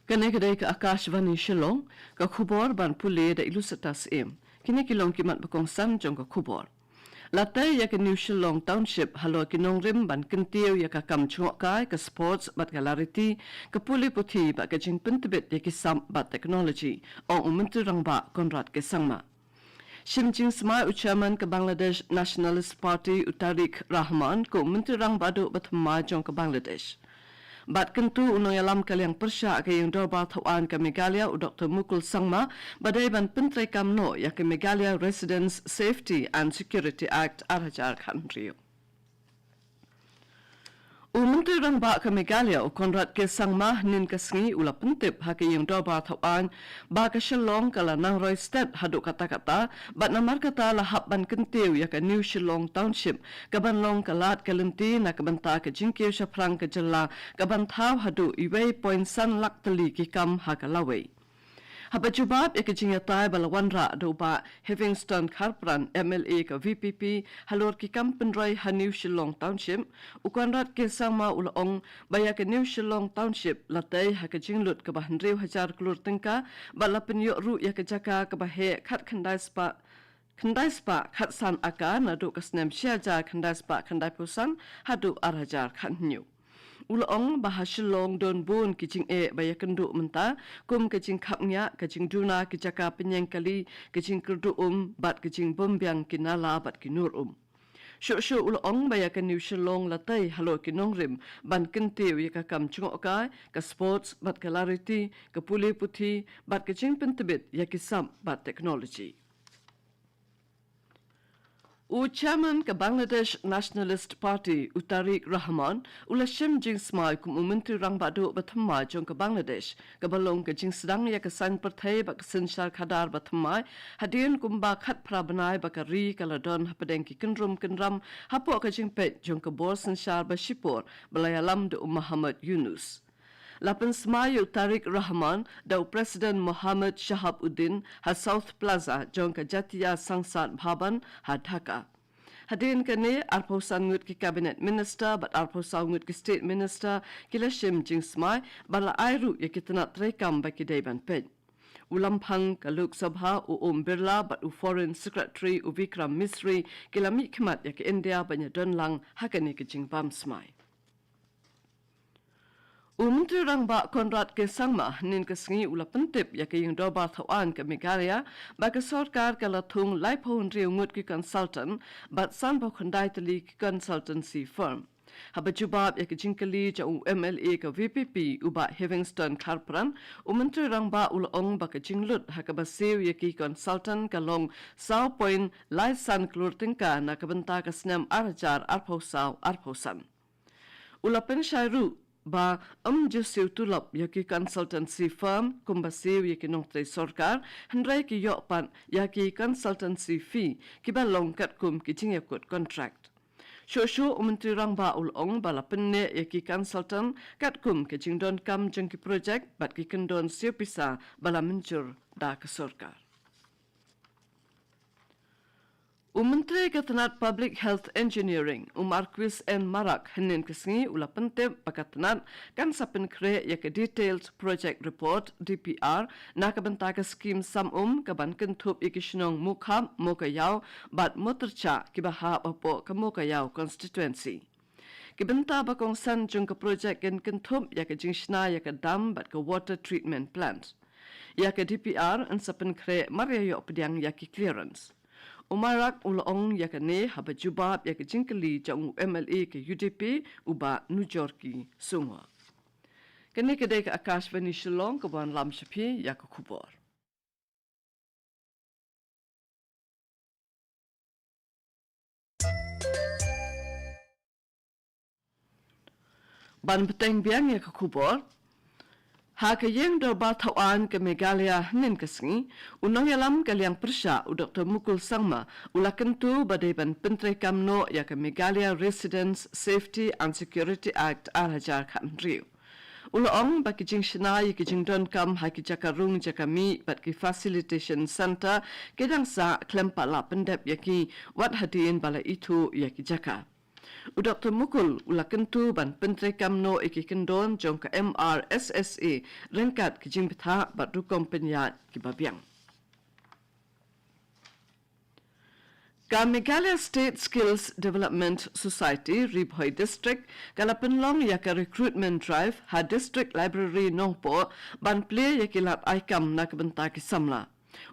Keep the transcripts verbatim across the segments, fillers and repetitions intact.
Kane ka dei ka Akashvani Shillong, ka khubor ban pule da i Lucetta Syiem. Kine ki long ki mat ba kongsan jong ka khubor. La tei ïa ka New Shillong Township halor ki nongrim ban kyntiew ïa ka kam jngohkai, ka sports bad ka lariti, ka pule puthi bad ka jingpyntbit ïa ki sap bad technology, ong u Myntri Rangbah Conrad K Sangma. Shim jingsmai u Chairman ka Bangladesh Nationalist Party u Tariq Rahman kum u Myntri Rangbah duh ba thymmai jong ka Bangladesh. Bad kyntu u nongïalam ka liang pyrshah ka ïing dorbar thawaiñ ka Meghalaya u Doktor Mukul Sangma ba dei ban pyntreikam noh ïa ka Meghalaya Residents Safety and Security Act ar hajar khathynriew. U Myntri Rangbah ka Meghalaya u Conrad K Sangma hynnin ka sngi u la pyntip ha ka ïing dorbar thawaiñ ba ka Shillong ka la nang roi stet haduh katta katta, bad namar kata la hap ban kyntiew ïa ka New Shillong Township, ka ban long ka lad ka lynti na ka bynta ka jingkiew shaphrang ka jylla, ka ban thaw haduh uwei point san lak tylli ki kam ha ka lawei. Haba jubab ïa ka jingïatai ba la wanrah da u Bah Heavingstone Kharpran, M L A ka V P P, halor ki kam pynroi ha New Shillong Township, u Conrad K Sangma u la ong ba ïa ka New Shillong Township la tei ha ka jinglut kaba hynriew hajar klur tyngka, bad la pynïoh ruh ïa ka jaka kaba heh khatkhyndai spah khyndai spah khatsan aka naduh ka snem shi hajar khyndai spah khyndaiphew san haduh ar hajar khathynñiew. U la ong ba ha Shillong don bun ki jingeh ba ïakynduh mynta, kum ka jingkhapngiah, ka jingduna ki jaka pynïeng kali, ka jingkyrduh um bad ka jingbymbiang ki nala bad ki nur um. Shuh shuh u la ong ba ïa ka New Shillong la tei halor ki nongrim ban kyntiew ïa ka kam jngohkai, ka sports bad ka lariti, ka pule puthi bad ka jingpyntbit ïa ki sap bad technology. U Chairman ka Bangladesh Nationalist Party u Tariq Rahman u la shim jingsmai kum u Myntri Rangbah duh ba thymmai jong ka Bangladesh, kaba long ka jingsdang ïa ka saiñ pyrthei bad ka synshar khadar ba thymmai, hadien kumba khatphra bnai ba ka ri ka la don hapdeng ki kynrum kynram hapoh ka jingpeit jong ka bor synshar ba shipor ba la ïalam da u Muhammad Yunus. La pynsmai ïa u Tariq Rahman da u President Mohammad Shahabuddin ha South Plaza jong ka Jatiya Sangsad Bhavan ha Dhaka. Hadien kane, arphew san ngut ki Cabinet Minister bad arphew saw ngut ki State Minister ki la shim jingsmai bad la ai ruh ïa ki tnat treikam ba ki dei ban peit. U lamphang ka Lok Sabha u Om Birla bad u Foreign Secretary u Vikram Misri ki la mihkhmat ïa ka India ban ïadon lang ha kane ka jingbam smai. U Myntri Rangbah Conrad K Sangma hynnin ka sngi u la pyntip ïa ka ïing dorbar thawaiñ ka Meghalaya ba ka sorkar ka la thung laiphew hynriew ngut ki consultant bad sanphew khyndai tylli ki consultancy firm. Haba jubab ïa ka jingkylli jong u M L A ka V P P u Bah Heavingstone Kharpran, u Myntri Rangbah u la ong ba ka jinglut ha kaba siew ïa ki consultant ka long saw point lai san klur tyngka na ka bynta ka snem ar hajar arphew saw arphew san. U la pynshai ruh ba ym ju siew tulop ïa ki consultancy firm kumba siew ïa ki nongtrei sorkar, hynrei ki ïoh pat ïa ki consultancy fee kiba long katkum ki jingïakut contract. Shuh shuh u Myntri Rangbah u la ong ba la pynneh ïa ki consultant katkum ki jingdonkam jong ki project bad ki kyndon siew pisa ba la mynjur da ka sorkar. U Myntri ka tnat Public Health Engineering, u Marcuise N Marak, hynnin ka sngi u la pyntip ba ka tnat kan sa pynkhreh ïa ka Detailed Project Report, D P R, na ka bynta ka skhim sam um ka ban kynthup ïa ki shnong Mukhap, Mowkaiaw bad Mowtyrcha kiba hap hapoh ka Mowkaiaw constituency. Ki bynta ba kongsan jong ka project kin kynthup ïa ka jingshna ïa ka dam bad ka water treatment plant. Ïa ka D P R yn sa pynkhreh mar ïa ïoh pdiang ïa ki clearance. U Marak u la ong ïa kane haba jubab ïa ka jingkylli jong u M L A ka U D P u Bah Nujorki Sungwa. Kane ka dei ka Akashvani Shillong kaba wanlam sha phi ïa ka khubor. Ban bteng biang ïa ka khubor. Ha ka ïing dorbar thawaiñ ka Meghalaya hynnin ka sngi, u nongïalam ka liang pyrshah u Doktor Mukul Sangma u la kyntu ba dei ban pyntreikam noh ïa ka Meghalaya Residents Safety and Security Act ar hajar khathynriew. U la ong ba ki jingshna ïa ki jingdonkam ha ki jaka rung jaka mih bad ki facilitation centre ki dang sah khlem pat lah pyndep ïa ki wat hadien ba la ithuh ïa ki jaka. U Doktor Mukul u la kyntu ban pyntreikam noh ïa ki kyndon jong ka M R S S A ryngkat ki jingbthah bad rukom pynïaid kiba biang. Ka Meghalaya State Skills Development Society, Ri Bhoi District, ka la pynlong ïa ka recruitment drive ha District Library Nongpoh ban plie ïa ki lad ai kam na ka bynta ki samla.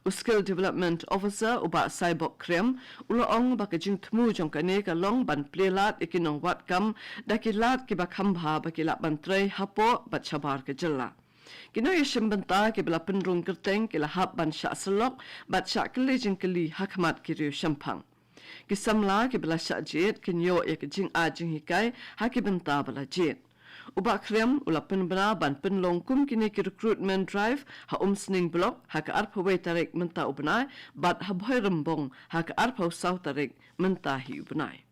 U Skill Development Officer u Bah Saibok Kriam u la ong ba ka jingthmu jong kane ka long ban plie lad ïa ki nongwad kam da ki lad kiba kham bha ba ki lah ban trei hapoh bad shabar ka jylla. Ki nongïashim bynta kiba la pynrung kyrteng ki la hap ban shah syllok bad shah kylli jingkylli ha khmat ki riewshemphang. Ki samla kiba la shah jied kin ïoh ïa ka jingai jinghikai ha ki bynta ba la jied. U Bah Kriam u la pynbna ban pynlong kum kine ki recruitment drive ha Umsning Block ha ka arphew wei tarik mynta u bnai bad ha Bhoirymbong ha ka arphew saw tarik mynta hi u bnai.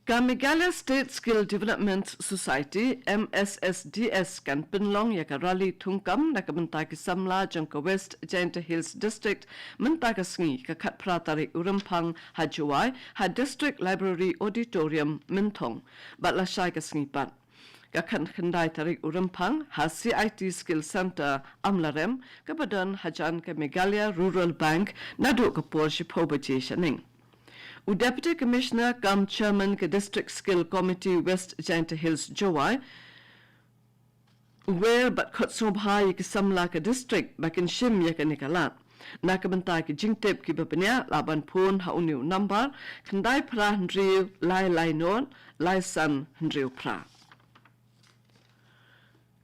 Ka Meghalaya State Skill Development Society, M S S D S, kan pynlong ïa ka rally thungkam na ka bynta ki samla jong ka West Jaintia Hills District mynta ka sngi ka khatphra tarik u Rymphang ha Jowai ha District Library Auditorium Mynthong bad lashai ka sngi pat. Ka khatkhyndai tarik u Rymphang ha C I T Skill Centre Amlarem kaba don hajan ka Meghalaya Rural Bank naduh ka por shiphew baje shaneng. U Deputy Commissioner cum Chairman ka District Skill Committee West Jaintia Hills Jowai u wer bad khot sngewbha ïa ki samla ka district ba kin shim ïa kane ka lad. Na ka bynta ki jingtip kiba bniah lah ban phone ha une u nambar khyndai phra hynriew lai lai nod lai san hynriew phra.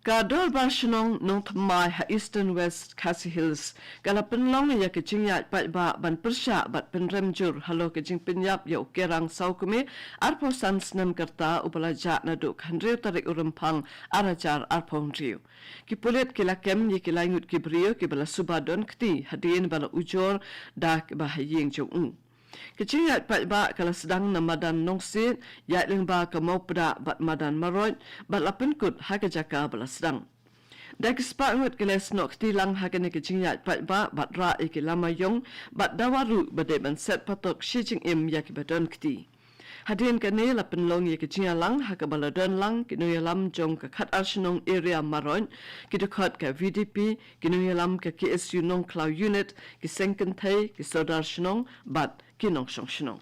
Ka Dorbar Shnong Nongthymmai ha Eastern West Khasi Hills ka la pynlong ïa ka jingïaid paidbah ban pyrshah bad pynrem jur halor ka jingpynïap ïa u Kerang Sawkmie, arphew san snem ka rta, uba la jah naduh ka hynriew tarik u Rymphang arhajar arphew hynriew. Ki pulit ki la kem ïa ki lai ngut ki briew kiba la suba don kti hadien ba la ujor da kiba ha ïing jong u. Ka jingïaid paidbah ka la sdang na madan Nongsiej, ïaid lyngba ka Mawpdah bad madan Maroit bad la pynkut ha ka jaka ba la sdang. Da ki spah ngut ki la snoh kti lang ha kane ka jingïaid paidbah bad rah ïa ki lama ïong bad dawa ruh ba dei ban set patok shi jingim ïa kiba don kti. Hadien kane la pynlong ïa ka jingïalang ha kaba la don lang ki nongïalam jong ka khatar shnong area Maroit, ki dkhot ka V D P, ki nongïalam ka K S U Nongkhlaw Unit, ki seng kynthei, ki sordar shnong bad ki nongshong shnong.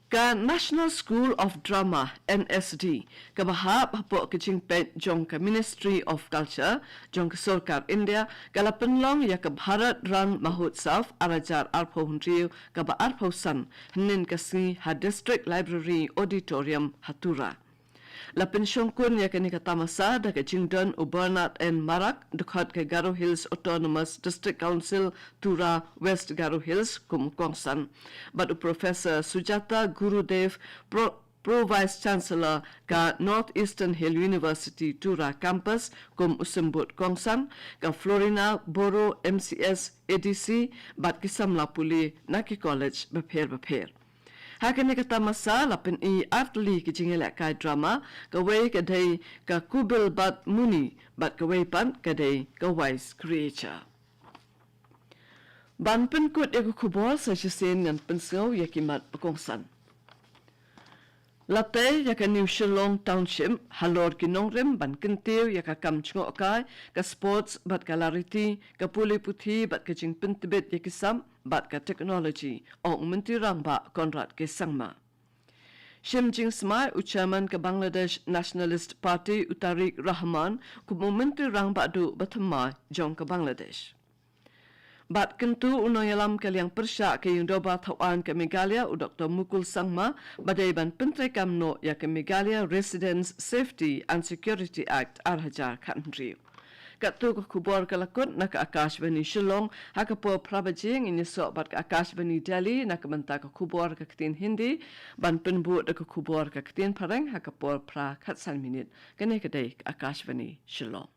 Ka National School of Drama, N S D, kaba hap hapoh ka jingpeit jong ka Ministry of Culture jong ka Sorkar India, ka la pynlong ïa ka Bharat Rang Mahotsav arhajar arphew hynriew kaba arphew san, hynnin ka sngi ha District Library Auditorium ha Tura. La pynshongkun ïa kane ka tamasa da ka jingdon u Bernard N Marak, dkhot ka Garo Hills Autonomous District Council, Tura, West Garo Hills, kum u kongsan bad u Professor Sujata Gurudev, Pro Pro Vice Chancellor ka North Eastern Hill University Tura Campus kum u symbud kongsan, ka Florina Boro, M C S, A D C, bad ki samla pule na ki college bapher bapher. Ha kane ka tamasa la pyni artylli ki jingïalehkai drama, kawei ka dei ka Kubilbat Muni bad kawei pat ka dei ka Wise Creature. Ban pynkut ïa ka khubor, sa shisien ngan pynsngew ïa ki mat ba kongsan. La tei ïa ka New Shillong Township halor ki nongrim ban kyntiew ïa ka kam jngohkai, ka sports bad ka lariti, ka pule puthi bad ka jingpyntbit ïa ki sap bad ka technology, ong u Myntri Rangbah Conrad K Sangma. Shim jingsmai u Chairman ka Bangladesh Nationalist Party u Tariq Rahman kum u Myntri Rangbah duh ba thymmai jong ka Bangladesh. Bad kyntu u nongïalam ka liang pyrshah ka Ïingdorbar Thawaiñ ka Meghalaya u Doktor Mukul Sangma ba dei ban pyntreikam noh ïa ka Meghalaya Residents Safety and Security Act arhajar khathynriew. Katto ka khubor ka la kut na ka Akashvani Shillong, ha ka por phra baje ngin ïasoh bad ka Akashvani Delhi na ka bynta ka khubor ka ktien Hindi, ban pynbud da ka khubor ka ktien Phareng ha ka por phra khatsan minit. Kane ka dei ka Akashvani Shillong.